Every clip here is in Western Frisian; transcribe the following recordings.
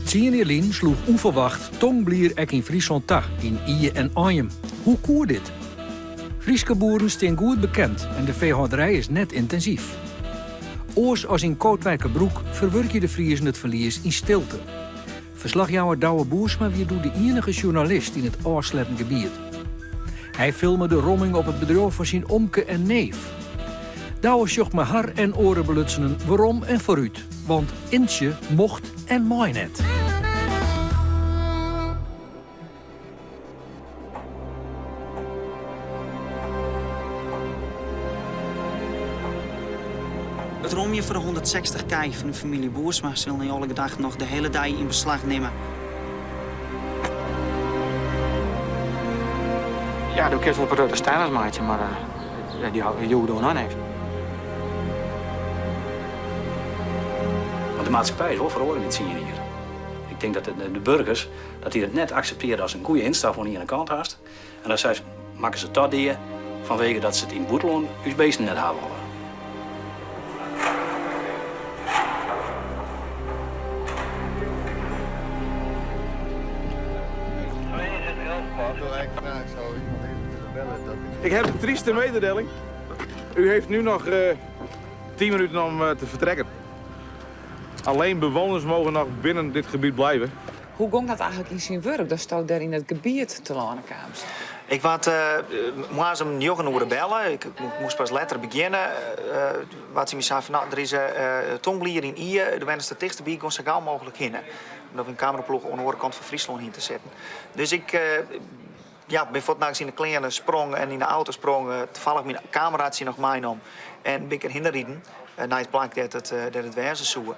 Tsien jier lyn sloech ûnferwacht tongblier ek yn Fryslân ta, yn Ie en Anjum. Hoe koe dit? Fryske boeren stean goed bekend en de feehâlderij is net yntinsyf. Oars as yn Kootwijkerbroek ferwurkje de Friezen it ferlies yn stilte. Ferslachjouwer Douwe Boersma wie doe de ienige sjoernalist yn it ôfsletten gebiet. Hy filme de romming op it bedriuw fan syn omke en neef. Douwe sjocht mei har en oare belutsenen werom en foarút, want intsje mocht en mei net. It romjen foar de 160 kij fan de famylje Boersma sil nei alle gedachten noch de hiele dei yn beslach nimme. Ja, do kinst wol protestanners meitsje, mar dy joegen doe noch niks. Want de maatskippij is wol feroare yn dy tsien jier. Ik tink dat de burgers dat dy dat net akseptearje as in goede ynstaf oan de iene kant hast. En dan sei makken se ta dea fanwege dat se it yn it bûtenlân ús beesten net hawwe wolle. Ik heb een trieste mededeling. U heeft nu nog 10 minuten om te vertrekken. Alleen bewoners mogen nog binnen dit gebied blijven. Hoe gong dat eigentlik yn syn wurk, datsto dêr yn it gebiet telâne kaamst? Ik waard moarns om njoggen oere belle. Ik moast pas letter begjinne. Waard tsjin my sein fan, no, der is tongblier yn Ie, do wennest der tichtsteby, gean sa gau mooglik hinne. Omdat we in kameraploech oan de oare kant fan Fryslân hiene te sitten. Dus ik ja, bin fuortendaliks yn de klean sprong en yn de auto sprong. Tafallich myn kameraatsje noch meinommen en bin ik derhinne riden nei it plak dêr't it wêze soe.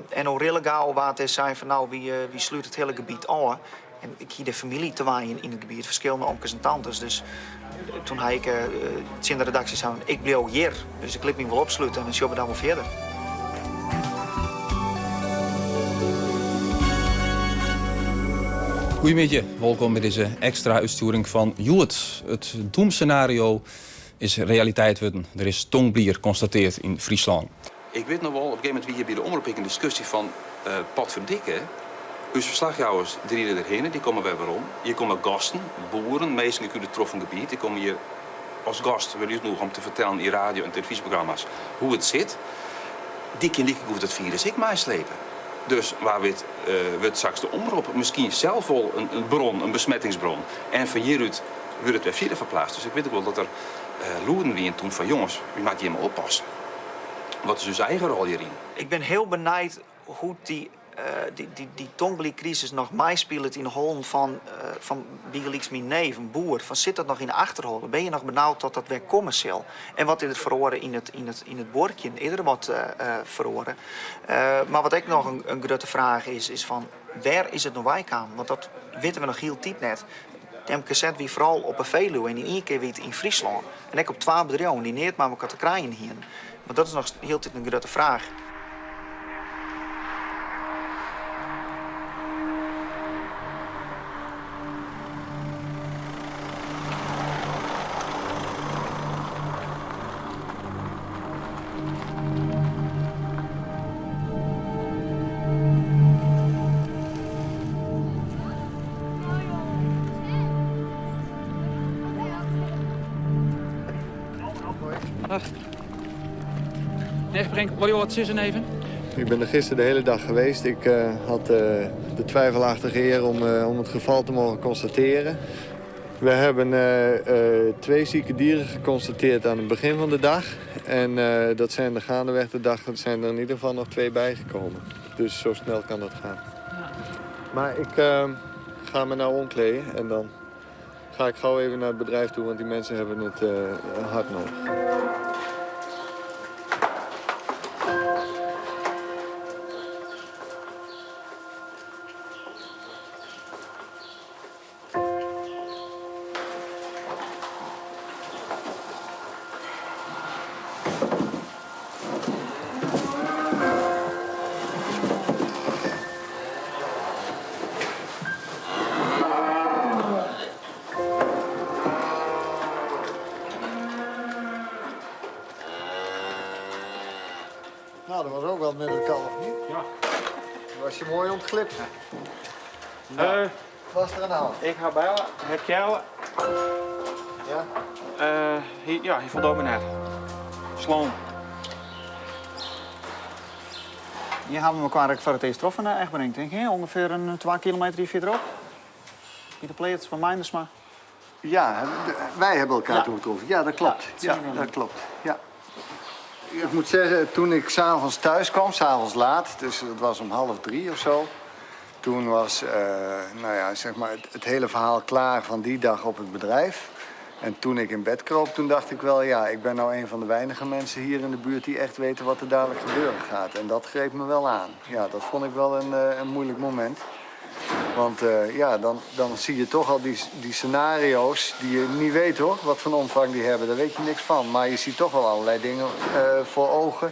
En al rillegau waard der sein fan no, wy slute it hiele gebiet ôf. En ik hie de famylje te wenjen yn it gebiet, ferskillende omkes en tantes. Dus toen ha ik tsjin de redaksje sein, ik bliuw hjir, dus ik lit my wol opslute en dan sjogge we dan wol fierder. Goeiemiddei, wolkom by dizze ekstra útstjoering fan Hjoed. It doemsenario is realiteit wurden. Der is tongblier konstateard yn Fryslân. Ik wit noch wol, op in gegeven momint wie hjir by de Omrop ek in diskusje fan potferdikke, ús ferslachjouwers dy ride derhinne, dy komme wer werom. Hjir komme gasten, boeren, minsken út it troffen gebiet, dy komme hjir as gast, wurde útnûge om te fertellen yn radio en telefyzjeprogramma's hoe it sit. Dy kin likegoed it firus ek meislepe. Dus wa wit wurdt straks de Omrop miskien sels wol in bron, in besmettingsbron. En fan hjirút wurdt it wer fierder ferplaatst. Dus ik wit ek wol dat der lûden wiene toen fan jonges, wy moatte hjir mei oppasse. Wat is ús eigen rol hjiryn? Ik bin hiel benijd hoe't dy, dy tongblierkrisis noch meispilet yn de hollen fan, fan bygelyks myn neef, in boer. Fan sit dat noch yn de achterholle? Binne je noch benaud dat dat wer komme sil? En wat is der feroare yn it, yn it, yn it buorkjen? Is der wat feroare? Mar wat ek noch in grutte fraach is, is fan wêr is it no weikaam? Want dat witte we noch hieltyd net. De MKZ wie foaral op 'e Feluwe en yn ien kear wie it yn Fryslân. En ek op twa bedriuwen dy't neat mei elkoar te krijen hienen. Want dat is noch hieltyd in grutte fraach. Brink, wolle jo wat sizzen even? Ik ben er gisteren de hele dag geweest. Ik uh, had uh, de twijfelachtige eer om, uh, om het geval te mogen constateren. We hebben twee zieke dieren geconstateerd aan het begin van de dag. En dat zijn er gaandeweg de dag zijn er in ieder geval nog twee bijgekomen. Dus zo snel kan dat gaan. Ja. Maar ik ga me nou omkleden en dan ga ik gauw even naar het bedrijf toe, want die mensen hebben het hard nodig. Nou, dat was ook wel met het kalf, niet? Ja. Was je moai ûntglipt. Uh, Was der oan de hân? Ik ha belle, herkelle. Ja? Uh, hy, ja, hy foldocht my net. Sloan. Hjir hawwe we elkoar ek foar it earst troffen, Egberink, tink ik, ûngefear in twa kilometer hjir fierderop. By de pleats fan Meindersma. Ja, wij hebben elkaar toen getroffen. Ja, dat klopt. Ja, dat klopt. Ja. Ik moet zeggen, toen ik s'avonds thuis kwam, s'avonds laat, dus het was om 2.30 of zo. Toen was uh, nou ja, zeg maar het, het, hele verhaal klaar van die dag op het bedrijf. En toen ik in bed kroop, toen dacht ik wel, ja, ik ben nou een van de weinige mensen hier in de buurt die echt weten wat er dadelijk gebeuren gaat. En dat greep me wel aan. Ja, dat vond ik wel een, eh, een moeilijk moment. Want uh, ja, dan, dan zie je toch al die, die scenario's die je niet weet hoor, wat voor omvang die hebben. Daar weet je niks van. Maar je ziet toch wel allerlei dingen uh, voor ogen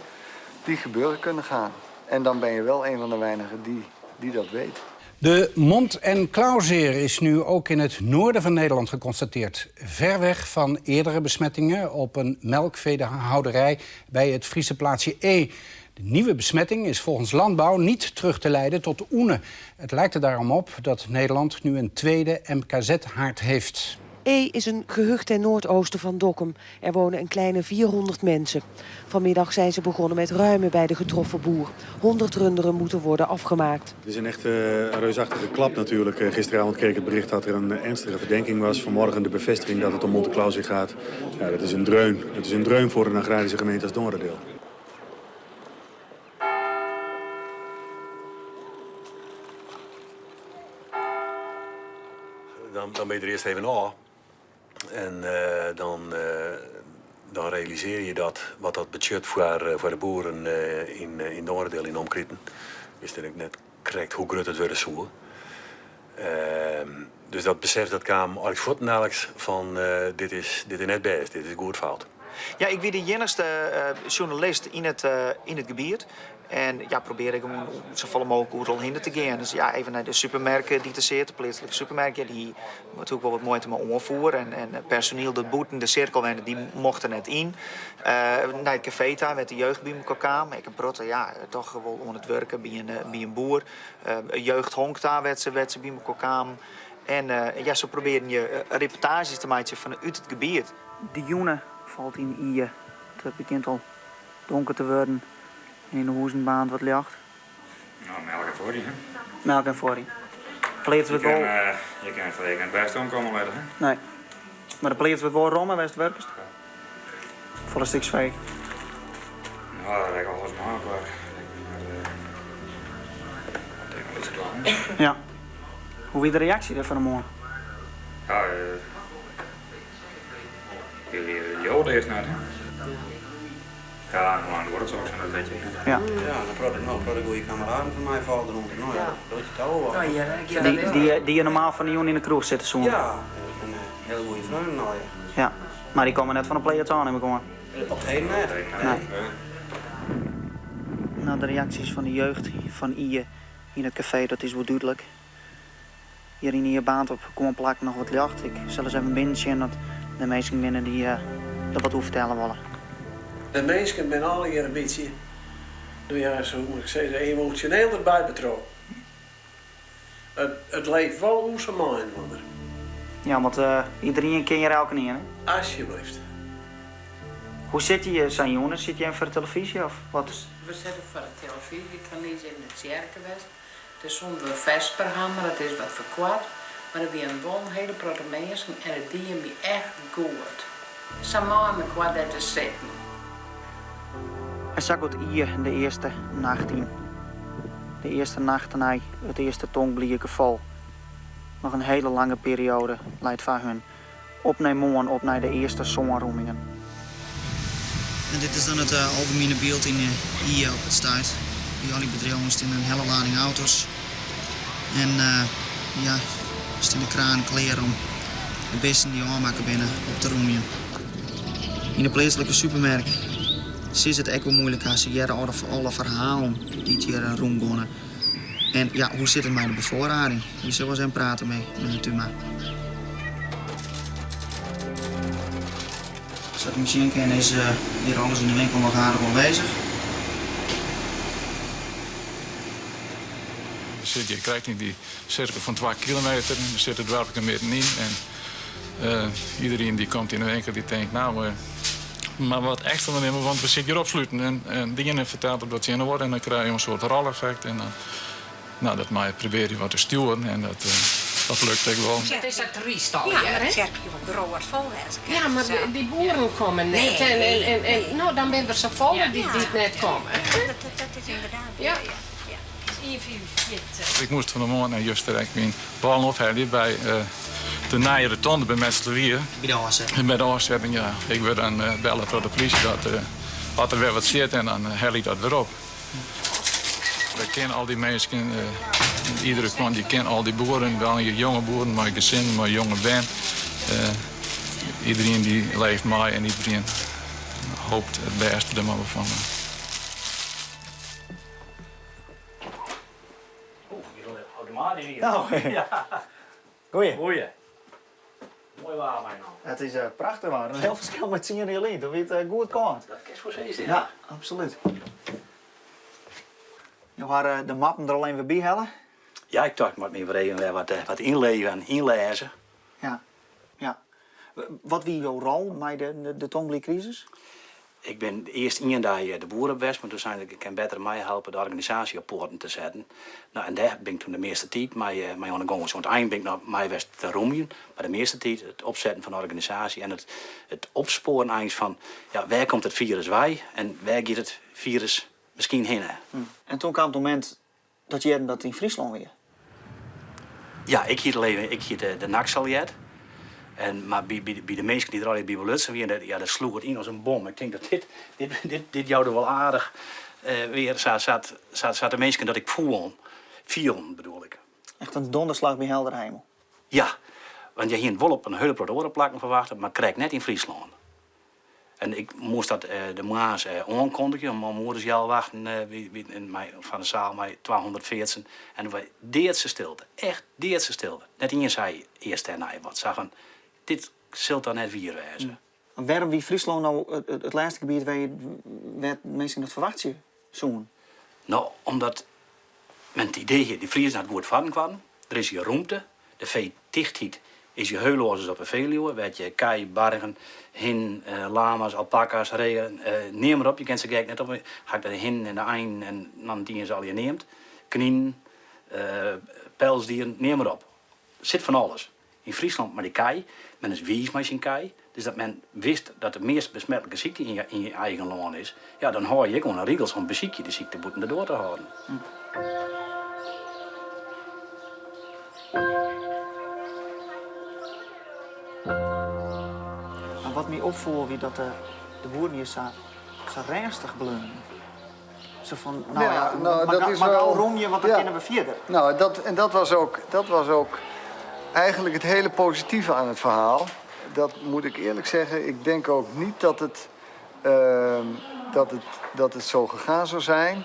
die gebeuren kunnen gaan. En dan ben je wel een van de weinigen die, die dat weet. De mond- en klauwzeer is nu ook in het noorden van Nederland geconstateerd. Ver weg van eerdere besmettingen op een melkveehouderij bij het Friese plaatsje Ee. De nieuwe besmetting is volgens Landbouw niet terug te leiden tot Oene. Het lijkt er daarom op dat Nederland nu een tweede MKZ-haard heeft. Ee is een gehucht ten noordoosten van Dokkum. Er wonen een kleine 400 mensen. Vanmiddag zijn ze begonnen met ruimen bij de getroffen boer. 100 runderen moeten worden afgemaakt. Het is een echt uh, reusachtige klap natuurlijk. Eh, gisteravond kreeg ik het bericht dat er een ernstige verdenking was. Vanmorgen de bevestiging dat het om Monte gaat. Ja, dat is een dreun. Dat is een dreun voor een agrarische gemeente als Dongeradeel. Dan, dan ben je er eerst even af. En uh, dan, uh, dan realiseer je dat, wat dat budget voor, uh, voor de boeren in, in Noordeel in omkriten. Wist ik net correct hoe groot het worden zou. Ehm, dus dat besef dat kwam eigenlijk voortdurend van dit, is, dit is net best, dit is goed fout. Ja, ik wie de enigste journalist in het, in het gebied. En ja, probeer ik om safolle mooglik oeral hinne te gean. Dus ja, even nei de supermerken dy't der sitte, de pleatslike supermerken, die natuerlik wol wat muoite mei oanfoer. En, en personiel dat bûten de sirkel wenne, dy mochten net yn. Uh, nei it kafee ta, wêr't de jeugd by elkoar kaam. Ek in protte, ja, toch wol oan it wurken by in, by in boer. Uh, jeugdhonk ta, wêr't se, wêr't se by elkoar kamen. En uh, ja, se probearren je reportaazjes te meitsjen fanút it gebiet. De jûn falt yn Ie. It begjint al donker te wurden en yn de hûzen baarnt wat ljocht. Nou, melk en foarrie, hè? Melk en foarrie. Pleats wurdt wol... Uh, je kin it fanwege net bêst omkomme litte, hè? Nee. Mar de pleats wurdt wol romme, wêr'tst wurkest? Ja. Folle stiks fee? Nou, dat ek alles mei elkoar. Maar, uh, ik lytse dwaan. Ja. Hoe wie de reaksje dêr fan 'e moarn? Ja, uh, jullie leauwe earst net, hè? Ja, en hoe lang duorret soks en dat wit je net. Ja. Ja, dan praat ik nog, praat ik goede kameraden van mij vallen eronder. Nou ja, dat doet je het al wel. Ja, die, die, die je normaal fan 'e jûn yn de kroech sitte soene? Ja, en hele goede vrienden al, ja. Ja, mar dy komme net fan de pleats ôf, nim ik oan. Op 't heden net. Nee. Nou, de reaksjes fan de jeugd fan Ie yn it kafee, dat is wol dúdlik. Hjir yn Ie baarnt op guon plakken noch wat ljocht. Ik sil ris even binnen sjen oft der minsken binne dy't der wat oer fertelle wolle. De minsken binne allegear in bytsje, no ja, sa moet ik sizze, emosjoneel derby betrokken. It, it leeft wol ûnse mei-inoar. Ja, want iderien ken hjir elkenien, hè? Asjebleaft. Hoe sitte je sa'n jûn? Sitte je foar de telefyzje of wat? We sitte foar de telefyzje. Ik ha niis yn de tsjerke west. Dêr soene we fesper ha, mar dat is wat ferkoart. Mar der wienen wol in hiele protte minsken en it die my echt goed. Sa mei mekoar dêr te sitten. En sa giet Ie de earste nacht yn. De earste nacht nei it earste tongbliergefal. Noch in hiele lange perioade leit foar hun. Op nei moarn, op nei de earste sânrommingen. En dit is dan it algemiene byld yn Ie op it stuit. By al dy bedriuwen stean in hiele lading auto's. En ja, stean de kranen klear om de bisten dy't ôfmakke binne op te rûmjen. Yn de pleatslike supermerk sizze it ek wol muoilik ha. Se hearre alle, alle ferhalen dy't hjir rûngonne. En ja, hoe sit it mei de befoarrieding? We sille ris even prate mei menear Tuma. Sa't jim sjen kinne is hjir alles yn de winkel noch aardich oanwêzich. sit hjir krekt yn dy sirkel fan twa kilometer. Der sit it doarpke middenyn en iderien dy't komt yn de winkel dy tinkt, no, mar wat ekstra nimme, want we sitte hjir opsluten. En de iene fertelt it wat tsjin de oar en dan krije je in soart roleffekt. En dan, no, dat meie probearje wat te stjoeren en dat, dat lukt ek wol. Het is dat triest al, Ja, mar it tsjerkje wol groot fol wêze kin. Ja, mar dy boeren komme net en, en, en no, dan binne der safolle dy't net komme. Dat is ynderdaad ja. Ik moast fan 'e moarn en juster ek myn ballen ophelje by de nije rotonde by Metslawier. By de ôfsetting? By de ôfsetting, ja. Ik wurd dan belle troch de plysje dat as der wer wat sjit en dan helje ik dat wer op. We kenne al dy minsken, iedere kant, je kenne al dy boeren, wel jonge boeren mei gesinnen, mei jonge bern. Iederien dy leeft mei en iederien hopet it bêste der mar fan. Nou, goeie. Goeie. Moai waar mei no. It is prachtich waar. In hiel ferskil mei tsien jier lyn. Doe wie it goed kâld. Dat kinst wol sizze, ja. Ja, absolút. Jo ha de mappen der al even by helle? Ja, ik tocht, ik moat my wer even wer wat ynleven en ynlêze. Ja, ja. Wat wie jo rol mei de tongblierkrisis? Ik bin earst ien dei de boer op west, mar doe sein ik, ik kin better meihelpe de organisaasje op poaten te setten. No, en dêr bin ik toen de measte tiid mei oan de gong. Oan it ein bin ik noch mei west te rûmjen, mar de measte tiid it opsetten fan de organisaasje en it opspoaren eins fan, ja, wêr komt it firus wei en wêr giet it firus miskien hinne. En toen kaam it momint Dat je hearden dat it yn Fryslân wie? Ja, ik hie it al even, ik hie de NAKS al heard. En, mar by, by, by de minsken dy't der allegear by belutsen wiene, ja, dat sloech it yn as in bom. Ik tink dat dit, dit, dit, dit jout wol aardich weer sa, sa, sa, sa de minsken dat ek foelen, fielen, bedoel ik. Echt in donderslach by heldere hemel. Ja, want je hiene it wol op in hiele protte oare plakken ferwachte, mar krekt net yn Fryslân. En ik moast dat de moarns oankondigje om oeres healwachten fan de saal mei 214. En der wie deadse stilte, echt deadse stilte. Net ien sei earst dêrnei wat. Sa fan, dit sil dan net wier wêze. En wêrom wie Fryslân no it lêste gebiet wêr't minsken dat ferwachtsje soenen? No, omdat men it idee hie, de Friezen ha it goed foar elkoar. Der is hjir rûmte, de feetichtheid is hjir hiel oars as op 'e Feluwe, wêr't je kij, bargen, hinnen, lama's, alpaka's, reeën, neam mar op, je kinne se gek net op. Ha ik de hinnen en de einen en dan dy se allegear neamd. Kninen, pelsdieren, neam mar op. Sit fan alles yn Fryslân mei de kij. Men is wiis mei syn kij, dus dat men wist dat de meast besmetlike sykte yn je eigen lân is, ja, dan hâld je ek oan 'e rigels om besykje de sykte bûten de doar te hâlden. Mar wat my opfoel wie dat de boeren hjir sa rêstich bleaunen. Sa fan, no ja, nou, mar, dat is mar wel, gau romje, want dan kinne we fierder. Nou, dat, en dat was, ook, dat was ook eigenlijk het hele positieve aan het verhaal. Dat moet ik eerlijk zeggen. Ik denk ook niet dat het zo gegaan zou zijn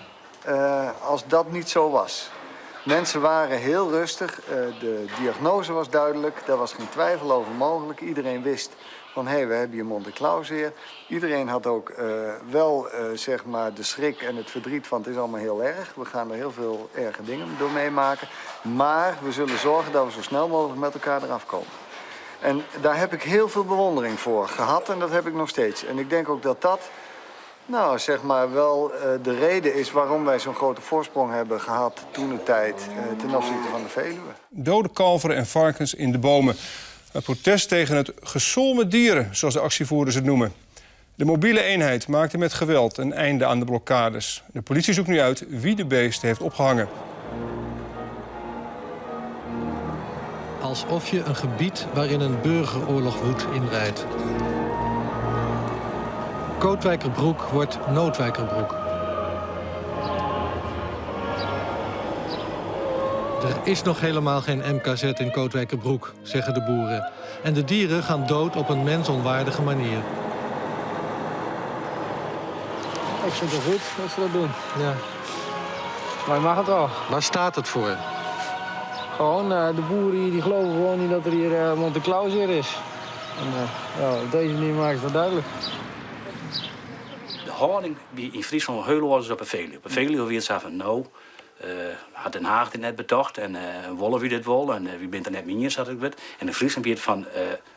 als dat niet zo was. Mensen waren heel rustig. De diagnose was duidelijk. Daar was geen twijfel over mogelijk. Iedereen wist van hé, hey, we hebben hier Monte Iedereen had ook wel zeg maar de schrik en het verdriet van het is allemaal heel erg. We gaan er heel veel erge dingen door meemaken. Maar we zullen zorgen dat we zo snel mogelijk met elkaar eraf komen. En daar heb ik heel veel bewondering voor gehad en dat heb ik nog steeds. En ik denk ook dat dat nou, zeg maar wel de reden is waarom wij zo'n grote voorsprong hebben gehad toen de tijd ten opzichte van de Veluwe. Dode kalveren en varkens in de bomen. Een protest tegen het gesol met dieren, zoals de actievoerders het noemen. De mobiele eenheid maakte met geweld een einde aan de blokkades. De politie zoekt nu uit wie de beesten heeft opgehangen. Alsof je een gebied waarin een burgeroorlog woedt inrijdt. Kootwijkerbroek wordt Noordwijkerbroek. Er is nog helemaal geen MKZ in Kootwijkerbroek, zeggen de boeren. En de dieren gaan dood op een mensonwaardige manier. Ik vind het wel goed dat ze dat doen. Ja. Maar mag het wel. Waar staat het voor? Gewoon, de boeren hier die geloven gewoon niet dat er hier Monte is. En ja, op deze manier maken ze dat duidelijk. De hâlding wie yn Fryslân hiel oars as op 'e Feluwe. Op 'e Feluwe wie it sa fan, no, Hat Den Haach dit net betocht en wolle wy dit wol en wy binne it der net mei iens dat it wurdt. En de Fryslân wie it fan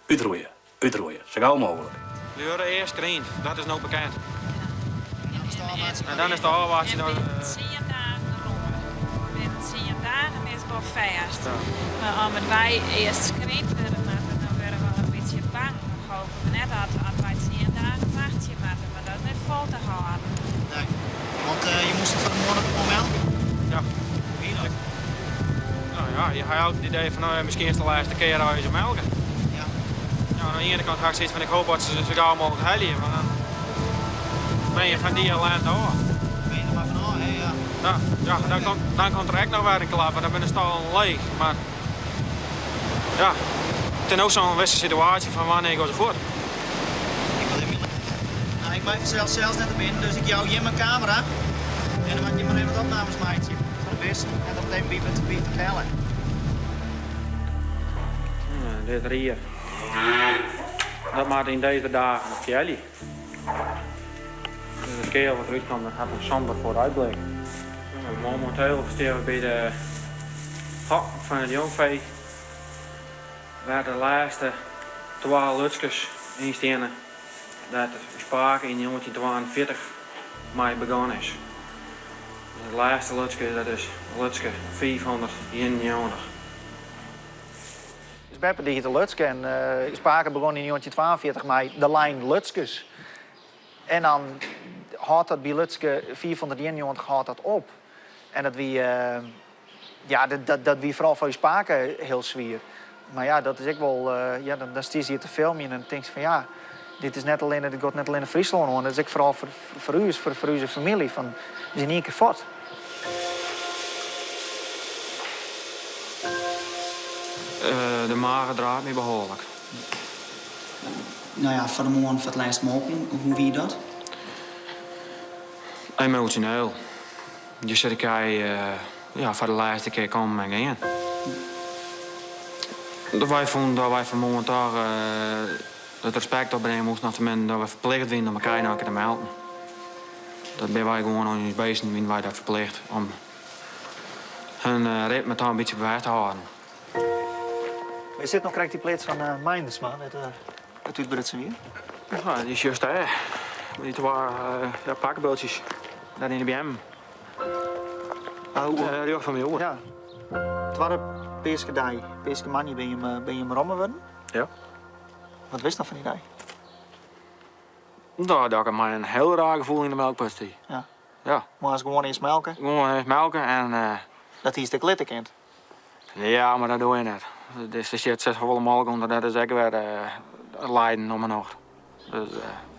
útroeie, útroeie, sa gau mooglik. Wy wurde earst skrynd, dat is no bekend. En dan is it ôfwachtsjen. Binnen tsien dagen romme. Binnen tsien dagen is it wol fêst. Mar omdat wy earst skrynd wurde moatte, dan wurde we al in bytsje bang. Dan hoopje we net dat wy tsien dagen wachtsje moatte, mar dat is net fol te hâlden. Nee, want je moasten fan 'e moarn op oan melken? Ja. Hoe wie dat? No ja, je ha altyd it idee fan no ja, miskien is it de lêste kear dat je melke. Ja. Ja, oan de iene kant ha ik soks fan ik hoop dat se sa gau mooglik helje, want dan bin je fan dy ellende ôf. Ben je der mar fan ôf, hè? Ja. Ja, ja dan komt der ek noch wer in klap, want dan binne de stallen leech. Mar ja, it is no sa'n ûnwisse situaasje fan wannear gean se fuort. Ik wol even Nou, ik mei fansels sels net binnen, dus ik jou jim in kamera. En dan moat jim mar even wat opnames meitsje fan de bisten en dat even by, by fertelle. Ja, dit rier. Dat moat yn dizze dagen noch kealje. De keal wat derút komt, dat hat in somber vooruitblik. Mominteel stean we by de hokken fan it jongfee. Wêr't de lêste twa lutskes yn steane, dêr't ús pake yn 1942 mei begûn is. It lêste lutske, dat is lutske 591. Us beppe dy hiette Lutske en ús pake begûn yn 1942 mei de lijn Lutskes. En dan hâldt dat by Lutske 591 hâldt dat op. En dat wie, ja, dat wie foaral foar ús pake hiel swier. Mar ja, dat is ek wol, ja, dan stiest hjir te filmjen en tinkst fan ja, dit is net allinne, dit giet net allinne Fryslân oan, dat is ek foaral foar ús, foar ús famylje, fan we binne yn ien kear fuort. De mage draait my behoarlik. No ja, fan 'e moarn foar it lêst molken, hoe wie dat? Emosjoneel. Je sitte kij ja, foar de lêste kear kommen en gean. Wy fûnen dat wy fan 'e moarn toch it respekt opbringe moasten, of teminsten dat we ferplicht wienen om de kij noch in kear te melken. Dat binne wy gewoan oan ús beesten, wienen wy dat ferplicht om hun ritme toch in bytsje bewaard te hâlden. Is dit noch krekt dy pleats fan Meindersma, wêr't it útbrutsen wie? Ja, dy is just dêr. Dy twa ja, pakkenbultsjes dêr yn de beammen. Oh, rjocht fan my oer. Ja. Twadde Peaskedei, Peaskemoandei binne jim romme wurden. Ja. Wat witst noch fan dy dei? No, dat ik mei in hiel raar gefoel yn de melkput stie. Ja. Ja. Moast gewoan earst melke? Gewoan earst melke en... Dat hiest ek litte kind? Ja, mar dat doe je net. Dus der sit safolle molke ûnder, dat is ek wer lijen om 'e nocht. Dus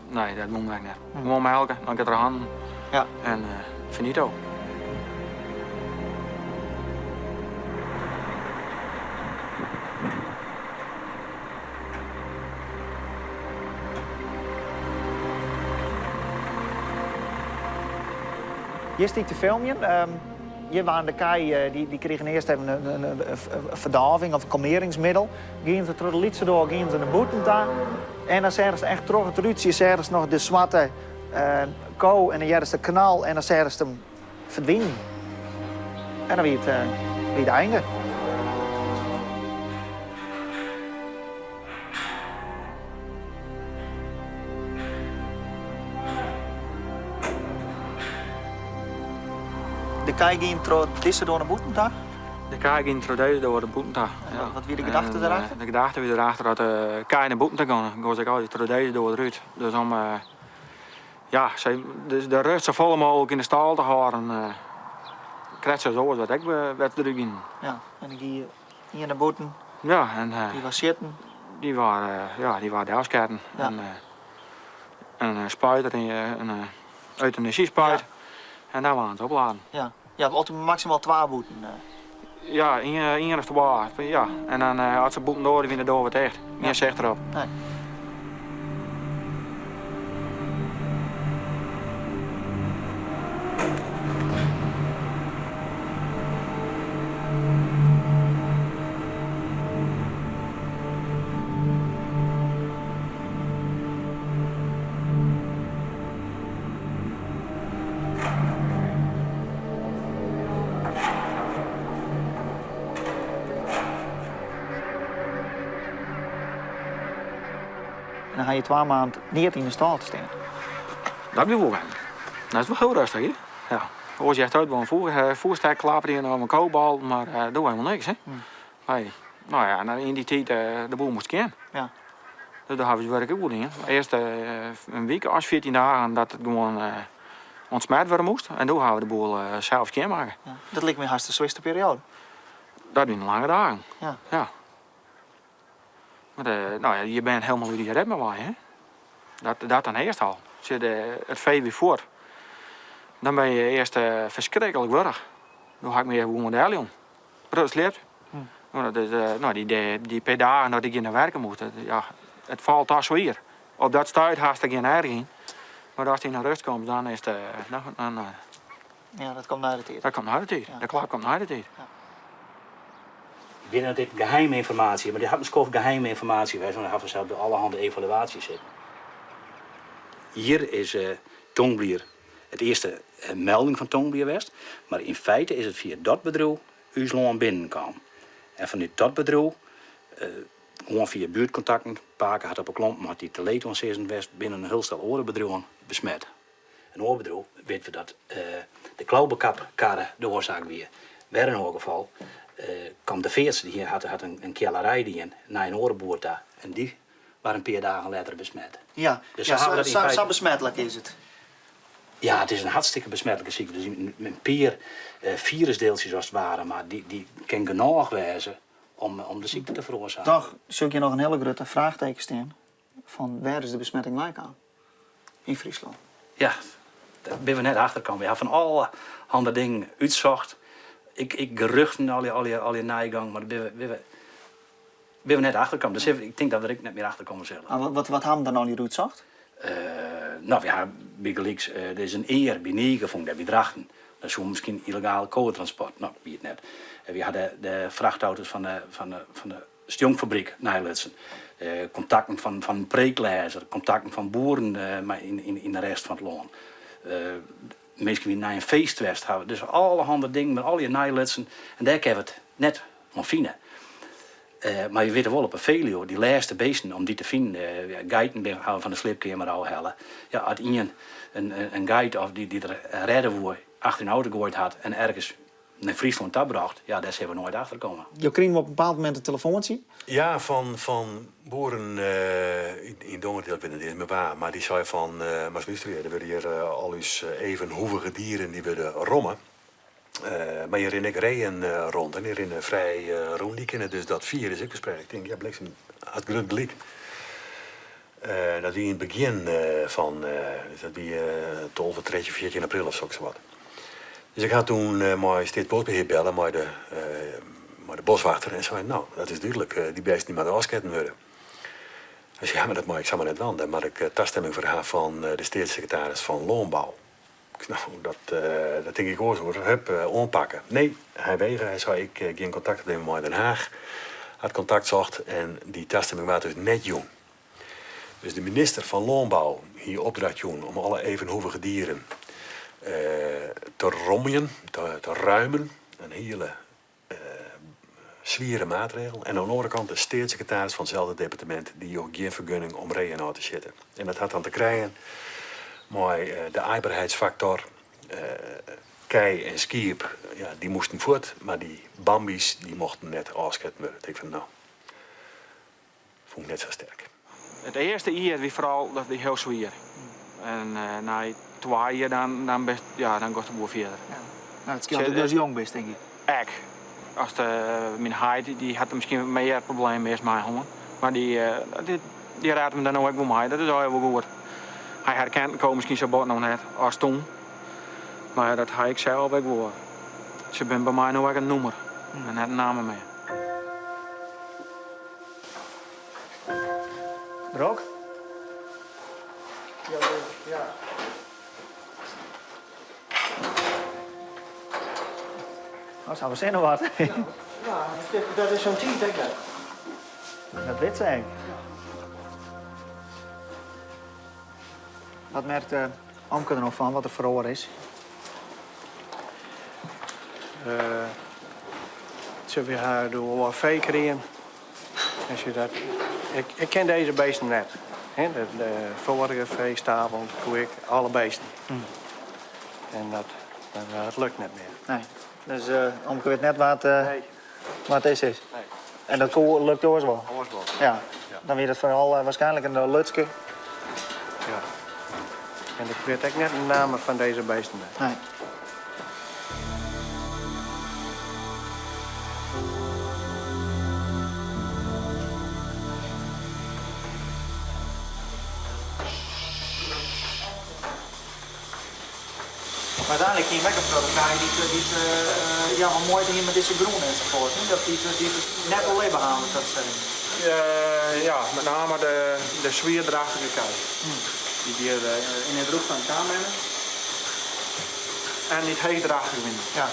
nee, dat gong ek net. Gewoan melke, dan giet er hannen. Ja. En finito. Hjir stie ik te filmjen. Hjir waarden de kij, dy krigen earst even in ferdôving of in kalmearringsmiddel. Gienen se troch de lytse doar gienen se nei bûten ta. En dan seachst echt troch it rútsje seachst noch de swarte ko en dan heardest de knal en dan seachst him ferdwinen. En dan wie it, wie it einde. De kij gienen troch dizze doar nei bûten ta? De kij gienen troch dizze doar nei bûten ta, ja. Wat wie de gedachte derachter? De gedachte wie derachter dat de kij nei bûten ta gongen, dan gongen se ek altyd troch dizze doar derút. Dus om ja, de rêst safolle mooglik yn de stâl te hâlden, krekt sa as oars wat ek wer derút gienen. Ja, en dan gie ien nei bûten. Ja, en Dy waard sjitten. Dy waard, ja, dy waard delsketten. Ja. En in spuit, in eutanasyspuit. En dan waarden se opladen. Ja, ja altyd maksimaal twa bûten. Ja, ien of twa. Ja. En dan as se bûten doar wiene, de doar wer ticht. Gjin sicht derop. Nee. ha je twa maand neat yn de stâl te stean. Dat wie wol wennen. Dat is wol hiel rêstich, hè? Ja. Oars hearst altyd wol in foerstek klapperjen of in kobal, mar doe helemaal niks, hè? Nee. No ja, yn dy tiid de boel moast skjin. Ja. Dus dêr hawwe we ús wurk ek goed dien. Earst in wike as 14 dagen dat it gewoan ûntsmet wurde moast. En doe hawwe we de boel sels skjinmakke. Ja. Dat liket my hast de swierste perioade. Dat wiene lange dagen. Ja. Ja. Mar no ja, je binne helemaal út je ritme wei, hè. Dat, dat dan earst al. Sjoch, it fee wie fuort. Dan bin je earst ferskriklik wurch. Doe ha ik my gewoan deljûn. Protte sliept. No, dat is, no, dy, dy pear dagen dat ik gjin werke moast, ja, it falt ta swier. Op dat stuit hast der gjin erch yn. Mar ast yn de rêst komst, dan is it, dan, dan, Ja, dat komt nei de tiid. Dat komt nei de tiid. De klap komt nei de tiid. Ik wit net oft dit geheime ynformaasje is, mar dit hat in skoft geheime ynformaasje west, want der ha fansels by allerhande evaluaasjes sitten. Hjir is tongblier it earste melding fan tongblier west, mar yn feite is it fia dat bedriuw ús lân binnenkaam. En fanút dat bedriuw, gewoan fia buertkontakten, pake hat op 'e klompen, hat dy te leed oan sizzen west, binne in hiel stel oare bedriuwen besmet. In oar bedriuw witte we dat de klaubekapkarre de oarsaak wie. Wer in oar gefal kaam de fearts, dy hat in keallerij dien nei in oare boer ta en dy waard in pear dagen letter besmet. Ja, Dus ja, sa hawwe we dat yn sa, feite sa besmetlik is it. Ja, it is in hartstikke besmetlike sykte. Dus in pear firusdeeltsjes as it ware, mar dy kin genôch wêze om de sykte te feroarsaakjen. Toch sjoch ik hjir noch in hiele grutte fraachteken stean fan wêr is de besmetting weikaam yn Fryslân? Ja, dêr binne we net achter kaam. We ha fan allerhande dingen útsocht. Ek geruchten, allegear neigongen, mar dêr binne we net achter kaam. Dus ik tink dat we der ek net mear achter komme sille. Mar wat ha jim dan allegear útsocht? No, we ha bygelyks, der is in ear by Nyeke fûn, dêr by Drachten. Dat soe miskien yllegaal kowetransport, no, wie it net. We ha de frachtauto's fan de stjonkfabryk neilutsen. Kontakten fan in preeklêzer, kontakten fan boeren yn de rest fan it lân. Minsken dy't nei in feest west hawwe. Dus allerhande dingen binne allegear neilutsen en dêr kinne we it net oan fine. Mar je witte wol op 'e Veluwe, dy lêste beesten om dy te finen, geiten binne hawwe fan de sliepkeamer ôfhelle. Ja, as ien in geit of dy't er rêde woe achter yn 'e auto goaid hat en ergens nei Fryslân ta brocht, ja, dêr sille we noait achter komme. Jo krigen op in bepaald momint in telefoantsje. Ja, fan boeren yn Dongeradiel, ik wit net iens mear wa, mar dy sei fan, moatst lústerje, der wurde hjir al ús evenhoevige dieren dy wurde romme. Mar hjir rinne ek reeën rond en dy rinne frij rûn, dy kinne dus dat firus ek ferspreide. Ik tink, ja, bliksem, hat grut gelyk. Dat wie yn it begjin fan, dus dat wie 12, 13, 14 april of soksawat. Dus ik ha toen mei Steatsboskbehear belle, mei de, mei de boswachter en sei, no, dat is dúdlik, dy beesten dy moatte ôfsketten wurde. Hy sei, ja, mar dat mei ik samar net dwaan, dêr moat ik tastimming foar ha fan de steatssekretaris fan Lânbou. Ik sei, no, dat, dat tink ik oars oer. Hup, oanpakke. Nee, hy wegere. Hy sei, ik gean kontakt opnimme mei Den Haag. Hat kontakt socht en dy tastimming waard dus net jûn. Dus de minister fan Lânbou hie opdracht jûn om alle evenhoevige dieren te romjen, te ruimen. In hiele swiere maatregel. En oan de oare kant de steatssekretaris fan itselde departemint dy joech gjin fergunning om reeën ôf te sjitten. En dat hat dan te krijen mei de aaiberheidsfaktor. Kij en skiep, ja, dy moasten fuort, mar dy bambies dy mochten net ôfsketten wurde. Tink fan no, fûn ik net sa sterk. It earste jier wie foaral dat wie hiel swier. En nei twa jier dan, dan, bist, ja, dan giest de boer fierder. Ja. No, it skeelt ek datst jong bist, tink ik. Ek. As de, myn heit dy hat der miskien mear problemen earst mei hân. Mar dy, dy, dy rêdt him der no ek wol mei. Dat is allegear wol goed. Hy herkent elkoar miskien sa bot noch net as toen. Mar dat ha ik sels ek wol. Se binne by my no ek in nûmer en net in namme mear. Drok? Ja. No, sa we sin noch wat. Ja, dat is zo'n tiid, hè? Dat wit se ek. Wat merkt omke der no fan, wat der feroare is? Sjoch, wy ha doe wol wat fee krigen. En sjoch, dat, ik, ik ken dizze beesten net. Hè, de, de foarige feestapel koe ik alle beesten. En dat, dat, dat lukt net mear. Nee. Dus uh, omke wit net wat, uh, nee. wat is is. Nee. En dat koe lukt oars wol? Oars wol. Ja. ja. Dan wie dat foaral uh, waarskynlik in lutske. Ja. En ik wit ek net de namme fan dizze beesten. Nee. Maar uiteindelijk hiene wy ek in protte kij dy't dy't ja, wol muoite hiene mei dizze grûn ensafoart. Hè? Dat dy't dy't it net oerlibbe hawwe, om it sa te sizzen. Ja, met name de, de swierdrachtige kij. Dy't hjir yn it drûchste kaam binne. En dy't heechdrachtich wiene. Ja.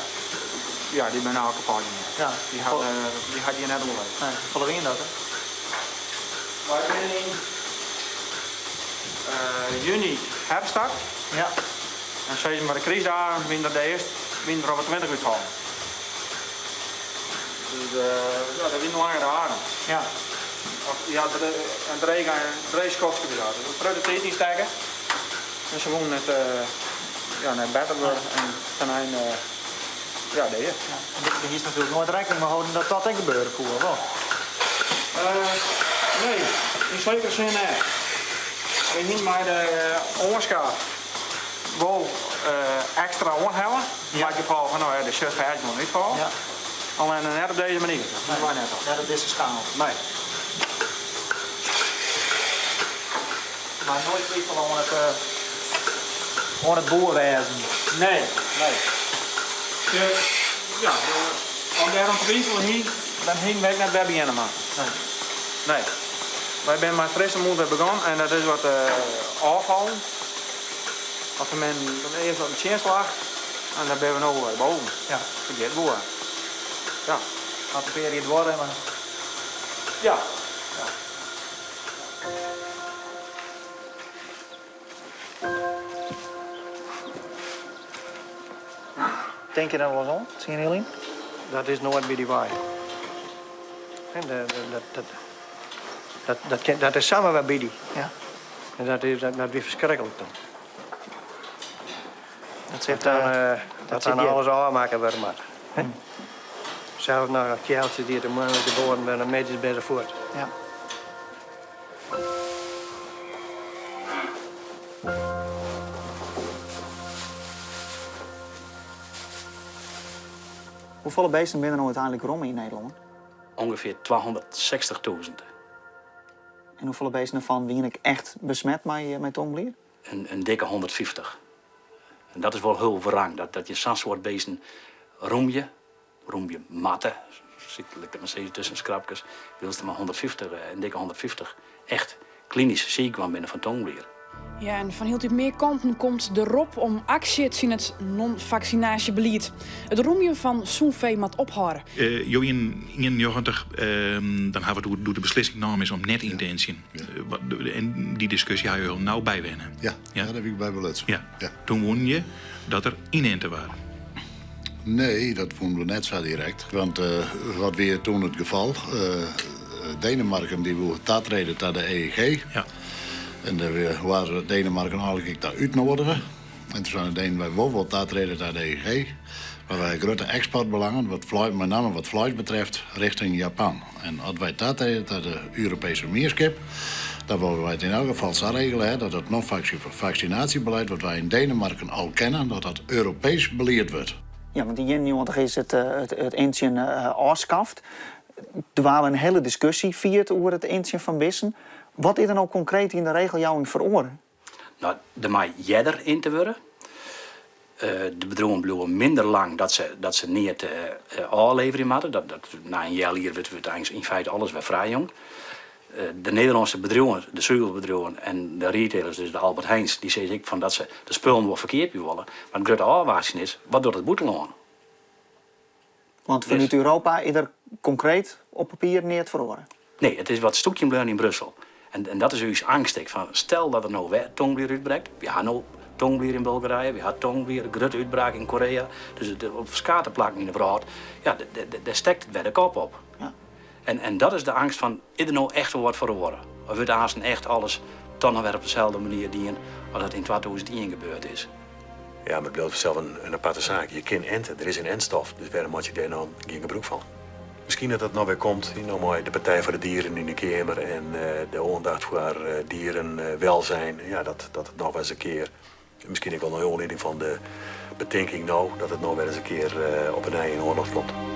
Ja, dy binne elke kapot gien. Ja. Dy hat, dy hat hjir net oerlibbe. Nee, hoefolle wiene dat? Hè? Wy binne yn juny herfststart. Ja. En sis mar de krystdagen wiene der de earste wiene der al wat 20 útfallen. Dus uh, ja, dat wie in lange dagen. Ja. Of, ja, in dreech, in dreech skoftke wie dat. Dus in protte tiid ynstekke. En se woenen it uh, ja, net better wurde en ten einde ja, dea. Ja. En der is natuerlik noait rekkening mei holden dat dat ek gebeure koe, of wol? Uh, nee, yn sekere sin net. Wy hiene mei de oanskaf wol ekstra oanhelle. Ja. Mei it gefolch fan, no ja, der sjocht ergens wol in útfal. Ja. Allinnich net op dizze manier. Dat nee. net Net op dizze skaal. Nee. Maar noait twivele oan it, uh, oan it boerwêzen. Nee, nee. De, ja, om dêroan twivele hie, dan hiene wy ek net wer begjinne moatten. Nee. Nee. Wy binne mei frisse moed wer begûn en dat is wat uh, ôffallen. Of men earst wat in tsjinslach en dan binne we no wer boven. Ja. It giet goed. Ja. Hat in pear jier duorre, mar. Ja. ja. Tinke je der wolris oan, tsien jier lyn? Dat is noait by dy wei. Dat, dat, dat, dat, dat is samar wer by dy. Ja. En dat, is, dat, dat wie ferskriklik dan. Dat sit, dat dan, uh, dat dan alles ôfmakke wurde moat. Sels noch in kealtsje dy't de moarns geboren binne, middeis binne se fuort. Ja. Hoefolle bisten binne der no úteinlik romme yn Nederlân? Ungefear 260.000. En hoefolle bisten derfan wiene ek echt besmet mei, mei tongblier? In, in dikke 150. En dat is wol hiel wrang, dat, dat je sa'n soad bisten romje, romje moatte, lit ik mar sizze tusken skrapkes, wylst der mar 150, in dikke 150 echt klinysk siik wurden binne fan tongblier. Ja, en fan hieltyd mear kanten komt de rop om aksje tsjin it non-faksinaasjebelied. It romjen fan sûn fee moat ophâlde. Uh, jo yn 91, uh, dan hawwe we doe't de beslissing naam is om net yn te intsjen. En dy diskusje ha jo hiel nau bywenne. Ja, ja. dêr wie ik by belutsen. Ja. ja. Toen woenen je dat der yninte waard. Nee, dat woenen we net sa direkt. Want uh, wat wie toen it gefal? Uh, Denemarken dy woe tatrede ta de EEG. Ja. En dêr waard Denemarken eigentlik ek ta útnoadige. En toen seinen de Denen, wy wolle wol tatrede ta de EEG. Mar wy ha grutte eksportbelangen, wat fleis, mei namme wat fleis betreft, richting Japan. En as wy tatrede ta de Europeeske Mienskip, dan wolle wy it yn elk gefal sa regele ha dat it non-vaksinatiebeleid wat wy yn Denemarken al kenne, dat dat Europeesk belied wurdt. Ja, want yn 91 is it, it, it intsjen ôfskaft. Der waard in hiele diskusje fierd oer it intsjen fan bisten. Wat is der no konkreet yn de regeljouwing feroare? No, der mei earder inte wurde. De bedriuwen bliuwe minder lang dat se, dat se neat ôfleverje moatte. Dat, dat, nei in healjier wurdt, wurdt eins yn feite alles wer frijjûn. De Nederlânske bedriuwen, de suvelbedriuwen en de retailers, dus de Albert Heijns, dy sizze ek fan dat se de spullen wol ferkeapje wolle. Mar it grutte ôfwachtsjen is, wat docht it bûtenlân? Want fanút Europa is der konkreet op papier neat feroare? Nee, it is wat stûkjen bleaun yn Brussel. En, en dat is ús eangst ek. Fan stel dat der no wer tongblier útbrekt. Wy ha no tongblier yn Bulgarije, wy ha tongblier, grutte útbraak yn Korea. Dus op ferskate plakken yn de wrâld, ja, dêr stekt it wer de kop op. Ja. En, en dat is de eangst fan, is der no echt wol wat feroare? Of wurdt aansten echt alles toch noch wer op deselde manier dien as dat yn 2001 gebeurd is. Ja, mar it bliuwt fansels in aparte saak. Je kin ente, der is in entstof, dus wêrom meitsje je dêr dan gjin gebrûk fan? Miskien dat dat no wer komt, no mei de Partij foar de Dieren yn de Keamer en de oandacht foar dierenwelzijn, ja, dat dat it noch wer ris in kear, miskien ek wol nei oanlieding fan de betinking no, dat it no wer ris in kear op 'e nij yn oandacht komt.